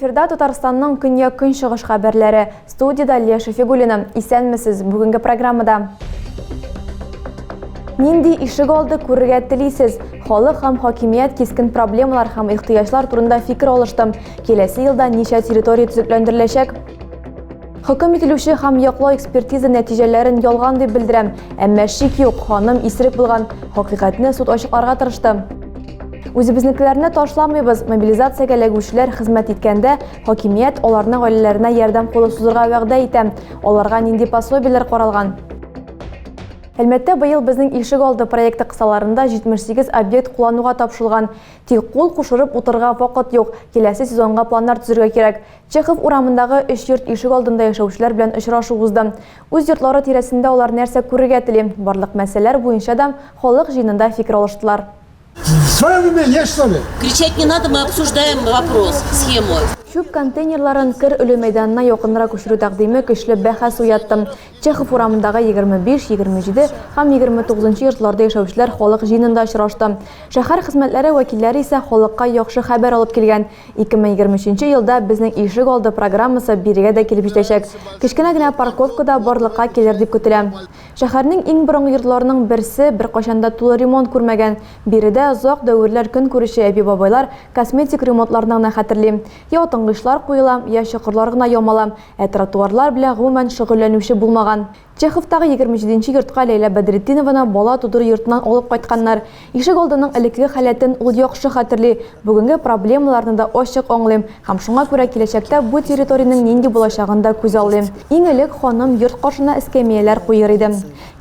Эфирда Татарстанның көньяк-көнчыгыш хәбәрләре. Студиядә Лия Шәфигуллина. Исәнмесез. Бүгенге программада Нинди ишек алды күрергә телисез? Халык һәм хакимият кискен проблемалар һәм ихтыяҗлар турында фикер алышты. Киләсе елда ничә территория төзекләндереләчәк? Хөкем ителүче һәм яклау экспертиза нәтиҗәләрен ялган дип белдерәм. Әмма шик юк, ханым исерек булган. Хакыйкатьне суд ачыкларга тырышты. Үзебезнекеләрне ташламыйбыз. Мобилизациягә эләгүчеләр хезмәт иткәндә, хакимият аларның гаиләләренә ярдәм кулы сузырга вәгъдә итә. Аларга нинди пособиеләр каралган? Әлмәттә быел Безнең ишек алды проекты кысаларында 78 объект куллануга тапшырылган. Тик кул кушырып утырырга вакыт юк, киләсе сезонга планнар төзергә кирәк. Чехов урамындагы өч йорт ишек алдында яшәүчеләр белән очрашу узды. Үз йортлары тирәсендә алар нәрсә күрергә тели? Барлык мәсьәләләр буенча да халык җыенында фикер алыштылар. В своем уме есть, что ли? Кричать не надо, мы обсуждаем вопрос, схему. Чүп контейнерларын кер өле мәйданына якынрак күчерү тәкъдиме көчле бәхәс уятты. Чехов урамындагы 25, 27 һәм 29 нчы йортларда яшәүчеләр халык җыенында очрашты. Шәһәр хезмәтләре вәкилләре исә халыкка яхшы хәбәр алып килгән. 2023 нче елда Безнең ишек алды программасы бирегә дә килеп җитәчәк. Кечкенә генә парковка да барлыкка килер дип көтелә. Шәһәрнең иң борынгы йортларының берсе беркайчан да тулы ремонт күрмәгән. Биредә озак дәверләр көн күрүче әби-бабайлар косметик ремонтларны гына хәтерли. Я атынгычлар куела, я чокырлар гына ямала, ә тротуарлар белән гомумән шөгыльләнүче булмаган. Чеховтагы 27 нче йортка Ләйлә Бәдретдинованы бала тудыру йортыннан алып кайтканнар. Ишек алдының элеккеге халәтен ул яхшы хәтерли, бүгенге проблемаларны да ачык аңлыйм һәм шуңа күрә киләчәктә бу территориянең нинди булачагын да күзаллыйм. Иң элек ханым йорт каршына эскәмияләр куер иде.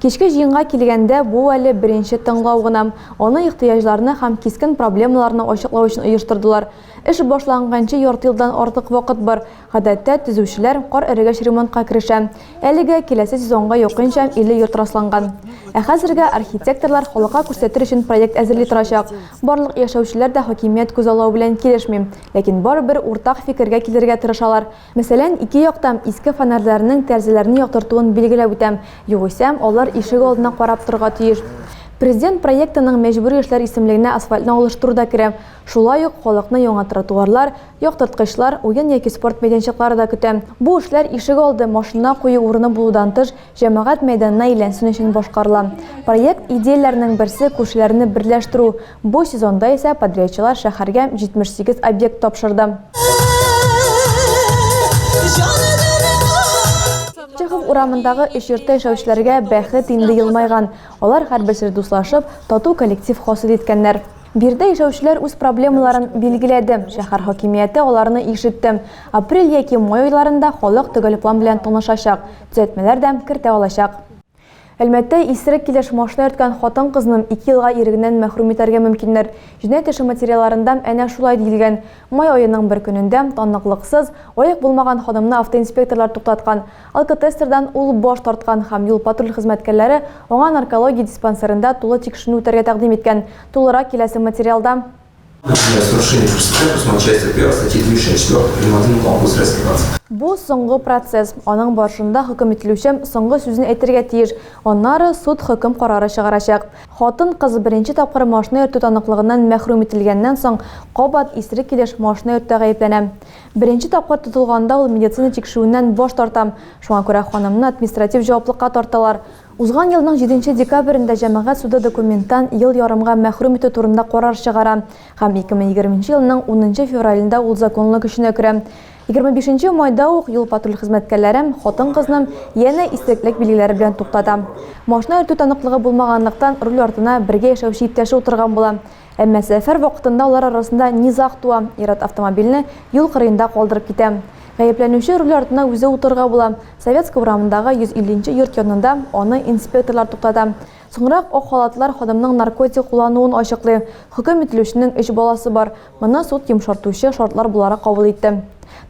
Кичке җыенга килгәндә, бу әле беренче тыңлау гына. Аны ихтыяҗларны һәм кискен проблемаларны ачыклау өчен оештырдылар. Эш башланганчы ярты елдан артык вакыт бар. Гадәттә, төзүчеләр кар эрегәч ремонтка керешә. Әлегә киләсе сезонга якынча 50 йорт расланган. Ә хәзергә архитекторлар халыкка күрсәтер өчен проект әзерли торачак. Барлык яшәүчеләр дә хакимият күзаллавы белән килешми. Ләкин барыбер уртак фикергә килергә тырышалар. Мәсәлән, ике як та иске фонарьларның тәрәзәләрне яктыртуын билгеләп үтә. Югыйсә, алар ишек алдына карап торырга тиеш. Президент проектының мәҗбүри эшләр исемлегенә асфальтны алыштыру да керә. Шулай ук халыкны яңа тротуарлар, Яктырткычлар, уен яки спорт мәйданчыклары да көтә. Бу эшләр ишек алды, машина кую урыны булудан тыш, җәмәгать мәйданына әйләнсен өчен башкарыла. Проект идеяләренең берсе, күршеләрне берләштерү. Бу сезонда исә подрядчылар шәһәргә 78 объект тапшырды. Чехов урамындагы өч йортта яшәүчеләргә бәхет инде елмайган. Алар һәрберсе дуслашып, тату коллектив хасил иткәннәр. Биредә яшәүчеләр үз проблемаларын билгеләде, шәһәр хакимияте аларны ишетте. Апрель яки май айларында халык төгәл план белән танышачак, төзәтмәләр дә кертә алачак. Әлмәттә исерек килеш машина йөрткән хатын-кызны ике елга ирегеннән мәхрүм итәргә мөмкиннәр. Җинаять эше материалларында әнә шулай диелгән. Май аеның бер көнендә таныклыксыз, аек булмаган ханымны автоинспекторлар туктаткан. Алкотестердан ул баш тарткан һәм юл-патруль хезмәткәрләре аңа наркология диспансерында тулы тикшеренү үтәргә тәкъдим иткән. Тулырак киләсе материалда. Бу соңгы процесс. Аның барышында хөкем ителүче соңгы сүзен әйтергә тиеш. Аннары суд хөкем карары чыгарачак. Хатын-кыз беренче тапкыр машина йөртү таныклыгыннан мәхрүм ителгәннән соң, кабат исерек килеш машина йөртүдә гаепләнә. Беренче тапкыр тотылганда ул медицина тикшерүеннән баш тарта. Шуңа күрә ханымны административ җаваплыкка тарталар. Узган елның җиденче декабрендә җәмәгать суды документтан ел ярымга мәхрүм итү турында карар чыгара һәм 2020 нче елның унынчы февралендә ул законлы көченә керә. 25 нче майда ук юл-патруль хезмәткәрләре хатын-кызны янә исереклек билгеләре белән туктата. Машина йөртү таныклыгы булмаганлыктан, руль артына бергә яшәүче иптәше утырган була. Әмма сәфәр вакытында алар арасында низаг туа, ир-ат автомобильне юл кырыенда калдырып китә. Гаепләнүче руль артына үзе утырырга була. Советская урамындагы 150 нче йорт янында аны инспекторлар туктата. Соңрак ак халатлылар ханымның наркотик куллануын ачыклый. Хөкем ителүченең өч баласы бар. Моны суд йомшартучы шартлар буларак кабул итте.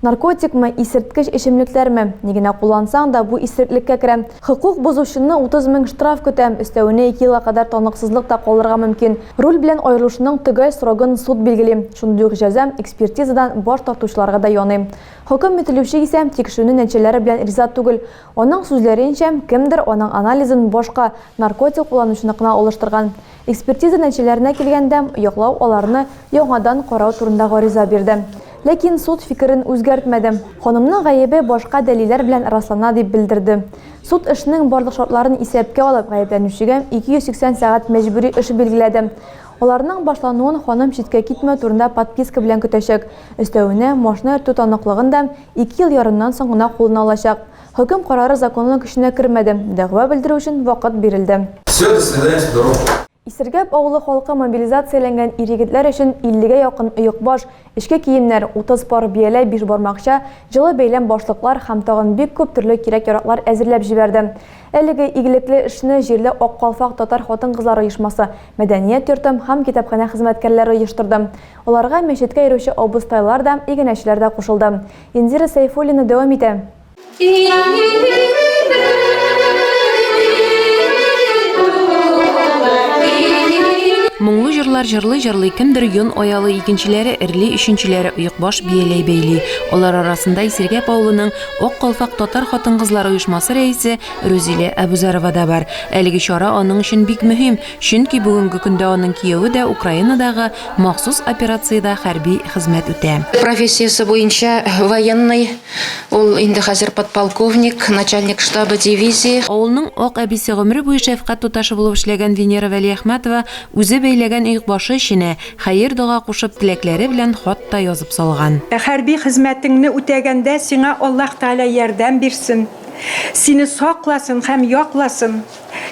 Наркотикмы, исерткеч эчемлекләрме, ни генә куллансаң да, бу исереклеккә керә. Хокук бозучыны 30 мең штраф көтә, өстәвенә ике елга кадәр танык-сызлык та калырга мөмкин. Руль белән аерылышуның төгәл срогын суд билгели. Шундый ук җәза экспертизадан баш тартучыларга да яный. Хөкем ителүче исә тикшеренү нәтиҗәләре белән риза түгел. Аның сүзләренчә, кемдер аның анализын башка наркотик кулланучыныкына алыштырган. Экспертиза нәтиҗәләренә килгәндә, яклау аларны яңадан карау турында гариза бирде. Ләкин суд фикерен үзгәртмәде. Ханымның гаебе башка дәлилләр белән раслана, дип белдерде. Суд эшнең барлык шартларын исәпкә алып, гаепләнүчегә 280 сәгать мәҗбүри эш билгеләде. Аларның башлануын ханым читкә китмәү турында подписка белән көтәчәк. Өстәвенә, машина йөртү таныклыгын да ике ел ярымнан соң гына кулына алачак. Хөкем карары законлы көченә кермәде, дәгъва белдерү өчен вакыт бирелде. Все, до свидания, здоров. Исергәп авылы халкы мобилизацияләнгән ир-егетләр өчен 50 гә якын оекбаш, эчке киемнәр, 30 пар бияләй, бишбармакча, җылы бәйләм башлыклар һәм тагын бик күп төрле кирәк-яраклар әзерләп җибәрде. Әлеге игелекле эшне җирле Ак калфак татар хатын-кызлар оешмасы, мәдәният йорты һәм китапханә хезмәткәрләре оештырды. Аларга мәчеткә йөрүче абыстайлар да, иганәчеләр дә кушылды. Индира Сәйфуллина дәвам итә. Моңлы җырлар җырлый-җырлый кемдер йон аялый, икенчеләре эрли, өченчеләре оекбаш, бияләй бәйли. Алар арасында Исергәп авылының Ак калфак татар хатын-кызлар оешмасы рәисе Рүзилә Әбүзәрова да бар. Әлеге чара аның өчен бик мөһим, чөнки бүгенге көндә аның кияве дә Украинадагы махсус операциядә хәрби хезмәт үтә. Профессиясе буенча военный. Ул инде хәзер подполковник, начальник штаба дивизии. Авылның ак әбисе гомере буе шәфкать туташы булып эшләгән Венера Вәлиәхмәтова үзе бәйләгән оекбашы эченә, хәер-дога кушып, теләкләре белән хат та язып салган. Хәрби хезмәтеңне үтәгәндә сиңа Аллаһ Тәгалә ярдәм бирсен, сине сакласын һәм якласын.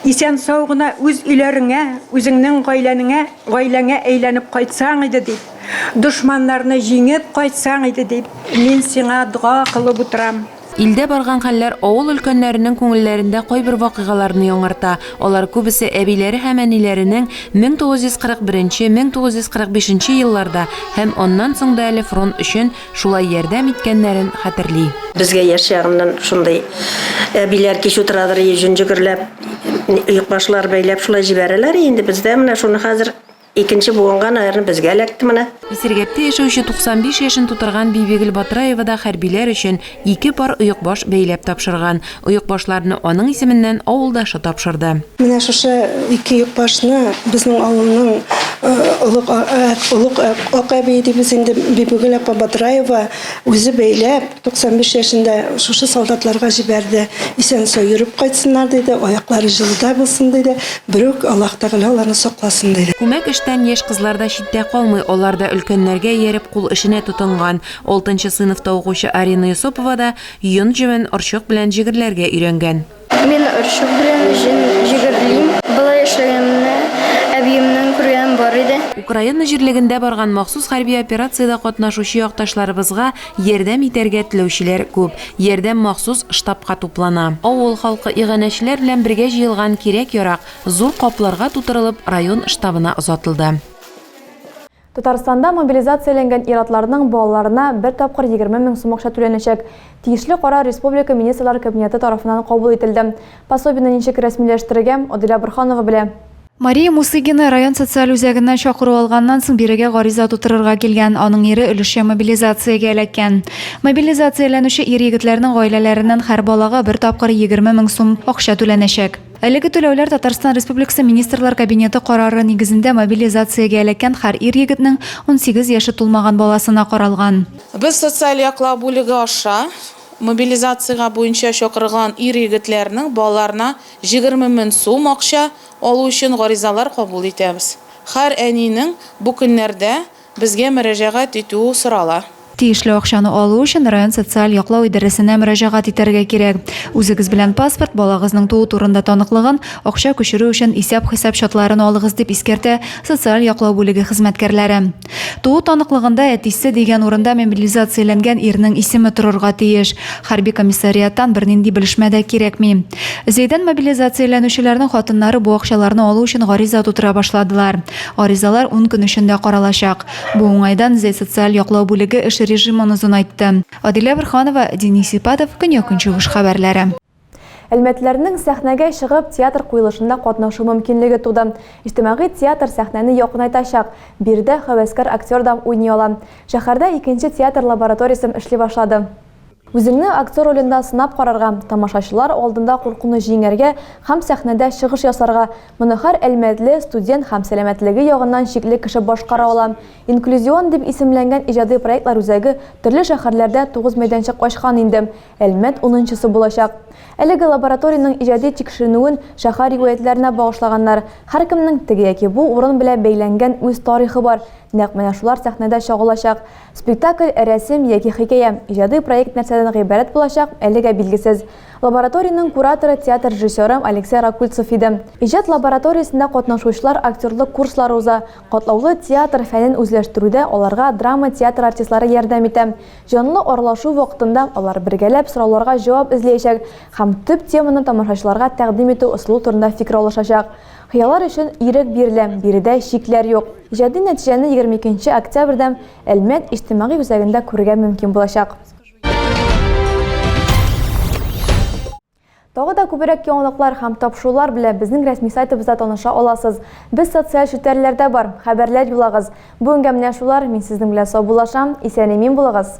Исән-сау гына үз өйләреңә, үзеңнең гаиләнеңә, гаиләңә әйләнеп кайтсаң иде дип, дошманнарны җиңеп кайтсаң иде дип, мин сиңа дога кылып утырам. Илдә барган хәлләр авыл өлкәннәренең күңелләрендә кайбер вакыйгаларны яңарта. Алар күбесе әбиләре һәм әниләренең 1941, 1945 елларда һәм аннан соң да әле фронт өчен Шулай ярдәм иткәннәрен хәтерли. Безгә яшь чагыннан шундый әбиләр кич утырадыр, җөн җегерләп, оекбашлар бәйләп шулай җибәрәләр. Инде бездә менә шуны хәзер икенче буынга, наверное, безгә эләкте менә. Исергәптә яшәүче 95 яшен тутырган Бибигөл Батраева да хәрбиләр өчен ике пар оекбаш бәйләп тапшырган. Оекбашларны аның исеменнән авылдашы тапшырды. Менә шушы ике оекбашны безнең авылның олы олы ак әби дибез инде, Бибигөл апа Батраева үзе бәйләп, 95 яшендә шушы солдатларга җибәрде. Исән-сау йөреп кайтсыннар, диде, аяклары җылыда булсын, диде, берүк Аллаһ Тәгалә аларны сакласын, диде. Күмәк эштән яшь кызлар да читтә калмый, алар да өлкәннәргә ияреп кул эшенә тотынган. Алтынчы сыйныфта укучы Арина Йосыпова да Йон җебен орчык белән җегерләргә өйрәнгән. Мин орчык белән җен җегерлим. Болай эшләгәнемне әбиемнән күргәнем бар иде. Украина җирлегендә барган махсус хәрби операциядә катнашучы якташларыбызга ярдәм итәргә теләүчеләр күп. Ярдәм махсус штабка туплана. Авыл халкы иганәчеләр белән бергә җыелган кирәк-ярак, зур капларга тутырылып, район штабына озатылды. Татарстанда мобилизацияләнгән ир-атларның балаларына бер тапкыр 20 мең сум акча түләнәчәк. Тиешле карар республика Министрлар Кабинеты тарафыннан кабул ителде. Пособиене ничек рәсмиләштерергә, Адилә Борһанова белә. Мария Мусыгина район социаль үзәгеннән чакыру алганнан соң бирегә гариза тутырырга килгән. Аның ире өлешчә мобилизациягә эләккән. Мобилизацияләнүче ир-егетләрнең гаиләләреннән һәр балага бер тапкыр 20 мең сум акча түләнәчәк. Әлеге түләүләр Татарстан Республикасы Министрлар Кабинеты карары нигезендә мобилизациягә эләккән һәр ир-егетнең 18 яше тулмаган баласына каралган. Без социаль яклау бүлеге аша мобилизациягә буенча чакырылган ир-егетләрнең балаларына 20 мен сум акча алу өчен гаризалар кабул итәбез. Һәр әнинең бу көннәрдә Безгә мөрәҗәгать итү сорала. Тиешле акчаны алу өчен район социаль яклау идарәсенә мөрәҗәгать итәргә кирәк. Үзегез белән паспорт, балагызның туу турында таныклыгын, акча күчерү өчен исәп-хисап счетларын алыгыз, дип искәртә социаль яклау бүлеге хезмәткәрләре. Туу таныклыгында әтисе дигән урында мобилизацияләнгән ирнең исеме торырга тиеш. Хәрби комиссариаттан бернинди белешмә дә кирәкми. Зәйдән мобилизацияләнүчеләрнең хатыннары бу акчаларны алу өчен гариза тутыра башладылар. Гаризалар ун көн эчендә каралачак. Бу уңайдан Зәй социаль яклау бүлеге эш режимын озынайтты. Адилә Борһанова, Денис Ипатов, Көньяк-Көнчыгыш хәбәрләре. Әлмәтлеләрнең сәхнәгә чыгып, театр куелышында катнашу мөмкинлеге туды. Иҗтимагый театр сәхнәне якынайтачак. Биредә һәвәскәр актер да уйный ала. Шәһәрдә икенче театр лабораториясе эшли башлады. Үзеңне актер ролендә сынап карарга, тамашачылар алдында куркуны җиңәргә һәм сәхнәдә чыгыш ясарга, моны һәр әлмәтле, студент һәм сәламәтлеге ягыннан чикле кеше башкара ала. Инклюзион дип исемләнгән иҗади проектлар үзәге төрле шәһәрләрдә тугыз мәйданчык ачкан инде, Әлмәт унынчысы булачак. Әлеге лабораториянең иҗади тикшеренүен шәһәр риваятьләренә багышлаганнар. Һәркемнең теге яки бу урын белән бәйләнгән үз тарихы бар. Нәкъ менә шулар сәхнәдә чагылачак. Спектакль, рәсем яки хикәя, иҗади проект нәрсәдән гыйбарәт булачак, әлегә билгесез. Лабораториянең кураторы театр режиссеры Алексей Ракульцев иде. Иҗат лабораториясендә катнашучылар актерлык курслары уза. Катлаулы театр фәнен үзләштерүдә аларга драма театр артистлары ярдәм итә. Җанлы аралашу вакытында алар бергәләп сорауларга җавап эзләячәк һәм төп теманы тамашачыларга тәкъдим итү ысулы турында фикер алышачак. Хыяллар өчен ирек бирелә, биредә чикләр юк. Иҗади нәтиҗәне 22 нче октябрьдә Әлмәт иҗтимагый үзәгендә күрергә мөмкин булачак. Тагы да күбрәк яңалыклар һәм тапшырулар белән безнең рәсми сайтыбызда таныша аласыз. Без социаль челтәрләрдә бар, хәбәрләр юллагыз. Бүгенгә менә шулар, мин сезнең белән саубуллашам, исән-имин булыгыз!